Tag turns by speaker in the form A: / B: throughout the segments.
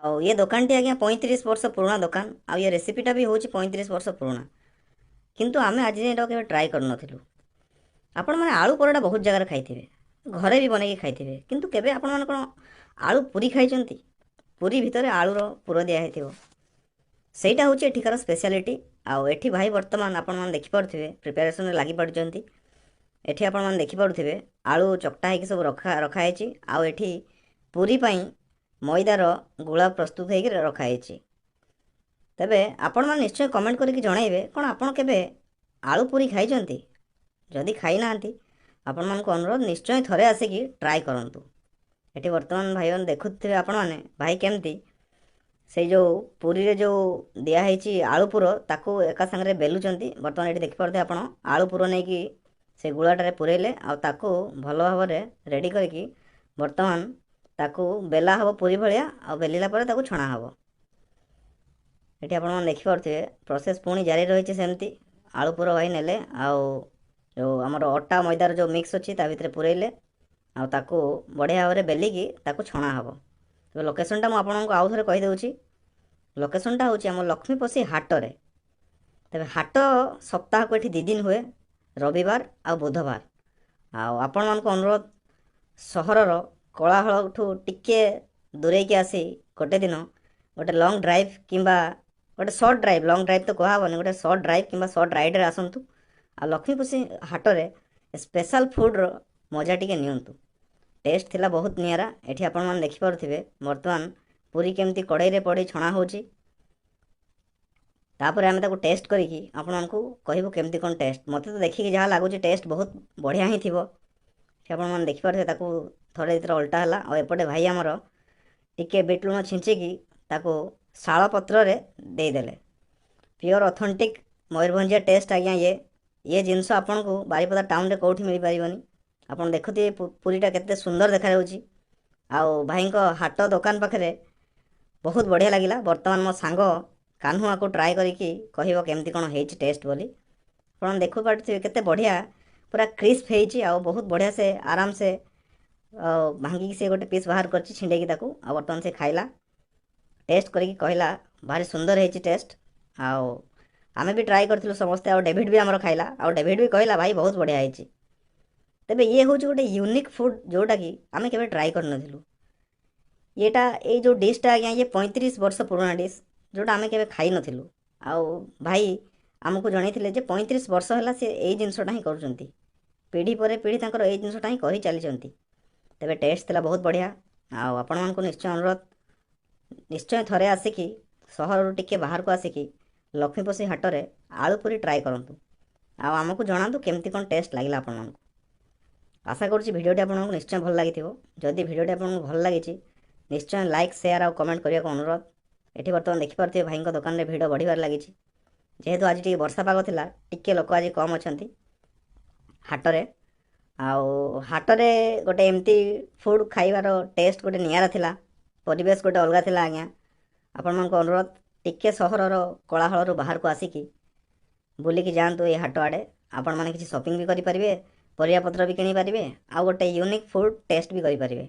A: ଆଉ ଇଏ ଦୋକାନଟି ଆଜ୍ଞା 35 ବର୍ଷ ପୁରୁଣା ଦୋକାନ, ଆଉ ଇଏ ରେସିପିଟା ବି ହେଉଛି 35 ବର୍ଷ ପୁରୁଣା। କିନ୍ତୁ ଆମେ ଆଜି ଯାଏଁ ଏଟାକୁ କେବେ ଟ୍ରାଏ କରିନଥିଲୁ। ଆପଣମାନେ ଆଳୁ ପରଟା ବହୁତ ଜାଗାରେ ଖାଇଥିବେ, ଘରେ ବି ବନେଇକି ଖାଇଥିବେ, କିନ୍ତୁ କେବେ ଆପଣମାନେ କ'ଣ ଆଳୁ ପୁରୀ ଖାଇଛନ୍ତି? ପୁରୀ ଭିତରେ ଆଳୁର ପୁର ଦିଆହେଇଥିବ, ସେଇଟା ହେଉଛି ଏଠିକାର ସ୍ପେଶାଲିଟି। ଆଉ ଏଠି ଭାଇ ବର୍ତ୍ତମାନ ଆପଣମାନେ ଦେଖିପାରୁଥିବେ ପ୍ରିପାରେସନ୍ରେ ଲାଗିପଡ଼ିଛନ୍ତି। ଏଠି ଆପଣମାନେ ଦେଖିପାରୁଥିବେ ଆଳୁ ଚକଟା ହେଇକି ସବୁ ରଖାହେଇଛି, ଆଉ ଏଠି ପୁରୀ ପାଇଁ ମଇଦାର ଗୁଳା ପ୍ରସ୍ତୁତ ହେଇକି ରଖାହେଇଛି। ତେବେ ଆପଣମାନେ ନିଶ୍ଚୟ କମେଣ୍ଟ କରିକି ଜଣାଇବେ, କ'ଣ ଆପଣ କେବେ ଆଳୁ ପୁରୀ ଖାଇଛନ୍ତି? ଯଦି ଖାଇନାହାନ୍ତି, ଆପଣମାନଙ୍କୁ ଅନୁରୋଧ, ନିଶ୍ଚୟ ଥରେ ଆସିକି ଟ୍ରାଏ କରନ୍ତୁ। ଏଠି ବର୍ତ୍ତମାନ ଭାଇମାନେ ଦେଖୁଥିବେ ଆପଣମାନେ, ଭାଇ କେମିତି ସେଇ ଯେଉଁ ପୁରୀରେ ଯେଉଁ ଦିଆହେଇଛି ଆଳୁ ପୁର, ତାକୁ ଏକା ସାଙ୍ଗରେ ବେଲୁଛନ୍ତି। ବର୍ତ୍ତମାନ ଏଠି ଦେଖିପାରୁଥିବେ ଆପଣ, ଆଳୁ ପୁର ନେଇକି ସେ ଗୁଳାଟାରେ ପୁରେଇଲେ, ଆଉ ତାକୁ ଭଲ ଭାବରେ ରେଡ଼ି କରିକି ବର୍ତ୍ତମାନ ତାକୁ ବେଲା ହେବ ପୁରୀ ଭଳିଆ, ଆଉ ବେଲିଲା ପରେ ତାକୁ ଛଣା ହେବ। ଏଠି ଆପଣମାନେ ଦେଖିପାରୁଥିବେ ପ୍ରୋସେସ୍ ପୁଣି ଜାରି ରହିଛି ସେମିତି। ଆଳୁ ପୁର ଭାଇ ନେଲେ, ଆଉ ଯେଉଁ ଆମର ଅଟା ମଇଦାର ଯେଉଁ ମିକ୍ସ ଅଛି, ତା ଭିତରେ ପୁରେଇଲେ, ଆଉ ତାକୁ ବଢ଼ିଆ ଭାବରେ ବେଲିକି ତାକୁ ଛଣା ହେବ। ତେବେ ଲୋକେସନଟା ମୁଁ ଆପଣଙ୍କୁ ଆଉ ଥରେ କହିଦେଉଛି। ଲୋକେସନଟା ହେଉଛି ଆମ ଲକ୍ଷ୍ମୀପଶି ହାଟରେ। ତେବେ ହାଟ ସପ୍ତାହକୁ ଏଠି 2 ଦିନ ହୁଏ, ରବିବାର ଆଉ ବୁଧବାର। ଆଉ ଆପଣମାନଙ୍କୁ ଅନୁରୋଧ, ସହରର କୋଳାହଳଠୁ ଟିକେ ଦୂରେଇକି ଆସି ଗୋଟେ ଦିନ ଗୋଟେ ଲଙ୍ଗ୍ ଡ୍ରାଇଭ୍ କିମ୍ବା ଗୋଟେ ସର୍ଟ ଡ୍ରାଇଭ୍, ଲଙ୍ଗ୍ ଡ୍ରାଇଭ୍ ତ କୁହାହେବନି, ଗୋଟେ ସର୍ଟ ଡ୍ରାଇଭ୍ କିମ୍ବା ସର୍ଟ ରାଇଡ଼୍ରେ ଆସନ୍ତୁ ଆଉ ଲକ୍ଷ୍ମୀପଶି ହାଟରେ ସ୍ପେଶାଲ୍ ଫୁଡ଼୍ର ମଜା ଟିକେ ନିଅନ୍ତୁ। ଟେଷ୍ଟ ଥିଲା ବହୁତ ନିଆରା। ଏଠି ଆପଣମାନେ ଦେଖିପାରୁଥିବେ ବର୍ତ୍ତମାନ ପୁରୀ କେମିତି କଡ଼େଇରେ ପଡ଼ି ଛଣା ହେଉଛି। ତାପରେ ଆମେ ତାକୁ ଟେଷ୍ଟ କରିକି ଆପଣମାନଙ୍କୁ କହିବୁ କେମିତି କ'ଣ ଟେଷ୍ଟ। ମୋତେ ତ ଦେଖିକି ଯାହା ଲାଗୁଛି, ଟେଷ୍ଟ ବହୁତ ବଢ଼ିଆ ହିଁ ଥିବ। ଏଠି ଆପଣମାନେ ଦେଖିପାରୁଥିବେ, ତାକୁ ଥରେ ଦୁଇଥର ଓଲଟା ହେଲା, ଆଉ ଏପଟେ ଭାଇ ଆମର ଟିକେ ବିଟ୍ ଲୁଣ ଛିଞ୍ଚିକି ତାକୁ ଶାଳ ପତ୍ରରେ ଦେଇଦେଲେ। ପିଓର ଅଥେଣ୍ଟିକ୍ ମୟୂରଭଞ୍ଜିଆ ଟେଷ୍ଟ ଆଜ୍ଞା ଇଏ। ଇଏ ଜିନିଷ ଆପଣଙ୍କୁ ବାରିପଦା ଟାଉନରେ କେଉଁଠି ମିଳିପାରିବନି। ଆପଣ ଦେଖୁଥିବେ ପୁରୀଟା କେତେ ସୁନ୍ଦର ଦେଖାଯାଉଛି, ଆଉ ଭାଇଙ୍କ ହାଟ ଦୋକାନ ପାଖରେ ବହୁତ ବଢ଼ିଆ ଲାଗିଲା। ବର୍ତ୍ତମାନ ମୋ ସାଙ୍ଗ କାହ୍ନୁଆକୁ ଟ୍ରାଏ କରିକି କହିବ କେମିତି କ'ଣ ହେଇଛି ଟେଷ୍ଟ ବୋଲି। ଆପଣ ଦେଖିପାରୁଥିବେ କେତେ ବଢ଼ିଆ ପୁରା କ୍ରିସ୍ପ ହେଇଛି, ଆଉ ବହୁତ ବଢ଼ିଆ ସେ ଆରାମସେ ଆଉ ଭାଙ୍ଗିକି ସେ ଗୋଟେ ପିସ୍ ବାହାର କରିଛି ଛିଣ୍ଡେଇକି ତାକୁ, ଆଉ ବର୍ତ୍ତମାନ ସେ ଖାଇଲା, ଟେଷ୍ଟ କରିକି କହିଲା ଭାରି ସୁନ୍ଦର ହେଇଛି ଟେଷ୍ଟ। ଆଉ ଆମେ ବି ଟ୍ରାଏ କରିଥିଲୁ ସମସ୍ତେ, ଆଉ ଡେଭିଡ଼ ବି ଆମର ଖାଇଲା, ଆଉ ଡେଭିଡ଼ ବି କହିଲା ଭାଇ ବହୁତ ବଢ଼ିଆ ହେଇଛି। ତେବେ ଇଏ ହେଉଛି ଗୋଟେ ୟୁନିକ୍ ଫୁଡ଼୍, ଯେଉଁଟାକି ଆମେ କେବେ ଟ୍ରାଏ କରିନଥିଲୁ। ଇଏଟା ଏଇ ଯେଉଁ ଡିଶ୍ଟା ଆଜ୍ଞା, ଇଏ 35 ବର୍ଷ ପୁରୁଣା ଡିଶ୍, ଯେଉଁଟା ଆମେ କେବେ ଖାଇନଥିଲୁ। ଆଉ ଭାଇ ଆମକୁ ଜଣେଇଥିଲେ ଯେ 35 ବର୍ଷ ହେଲା ସେ ଏଇ ଜିନିଷଟା ହିଁ କରୁଛନ୍ତି, ପିଢ଼ି ପରେ ପିଢ଼ି ତାଙ୍କର ଏଇ ଜିନିଷଟା ହିଁ କରି ଚାଲିଛନ୍ତି। ତେବେ ଟେଷ୍ଟ ଥିଲା ବହୁତ ବଢ଼ିଆ। ଆଉ ଆପଣମାନଙ୍କୁ ନିଶ୍ଚୟ ଅନୁରୋଧ, ନିଶ୍ଚୟ ଥରେ ଆସିକି ସହରରୁ ଟିକେ ବାହାରକୁ ଆସିକି ଲକ୍ଷ୍ମୀପଶି ହାଟରେ ଆଳୁ ପୁରୀ ଟ୍ରାଏ କରନ୍ତୁ, ଆଉ ଆମକୁ ଜଣାନ୍ତୁ କେମିତି କ'ଣ ଟେଷ୍ଟ ଲାଗିଲା ଆପଣମାନଙ୍କୁ। ଆଶା କରୁଛି ଭିଡ଼ିଓଟି ଆପଣଙ୍କୁ ନିଶ୍ଚୟ ଭଲ ଲାଗିଥିବ। ଯଦି ଭିଡ଼ିଓଟି ଆପଣଙ୍କୁ ଭଲ ଲାଗିଛି, ନିଶ୍ଚୟ ଲାଇକ୍, ସେୟାର ଆଉ କମେଣ୍ଟ କରିବାକୁ ଅନୁରୋଧ। ଏଠି ବର୍ତ୍ତମାନ ଦେଖିପାରୁଥିବେ ଭାଇଙ୍କ ଦୋକାନରେ ଭିଡ଼ ବଢ଼ିବାରେ ଲାଗିଛି। ଯେହେତୁ ଆଜି ଟିକେ ବର୍ଷା ପାଗ ଥିଲା, ଟିକେ ଲୋକ ଆଜି କମ୍ ଅଛନ୍ତି ହାଟରେ। ଆଉ ହାଟରେ ଗୋଟେ ଏମିତି ଫୁଡ଼୍ ଖାଇବାର ଟେଷ୍ଟ ଗୋଟେ ନିଆରା ଥିଲା, ପରିବେଶ ଗୋଟେ ଅଲଗା ଥିଲା ଆଜ୍ଞା। ଆପଣମାନଙ୍କୁ ଅନୁରୋଧ, ଟିକେ ସହରର କୋଳାହଳରୁ ବାହାରକୁ ଆସିକି ବୁଲିକି ଯାଆନ୍ତୁ ଏଇ ହାଟ ଆଡ଼େ। ଆପଣମାନେ କିଛି ସପିଂ ବି କରିପାରିବେ, ପରିବାପତ୍ର ବି କିଣିପାରିବେ, ଆଉ ଗୋଟେ ୟୁନିକ୍ ଫୁଡ଼୍ ଟେଷ୍ଟ ବି କରିପାରିବେ।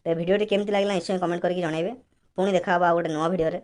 A: ତ ଭିଡ଼ିଓଟି କେମିତି ଲାଗିଲା, ନିଶ୍ଚୟ କମେଣ୍ଟ କରିକି ଜଣାଇବେ। ପୁଣି ଦେଖା ହେବ ଆଉ ଗୋଟେ ନୂଆ ଭିଡ଼ିଓରେ।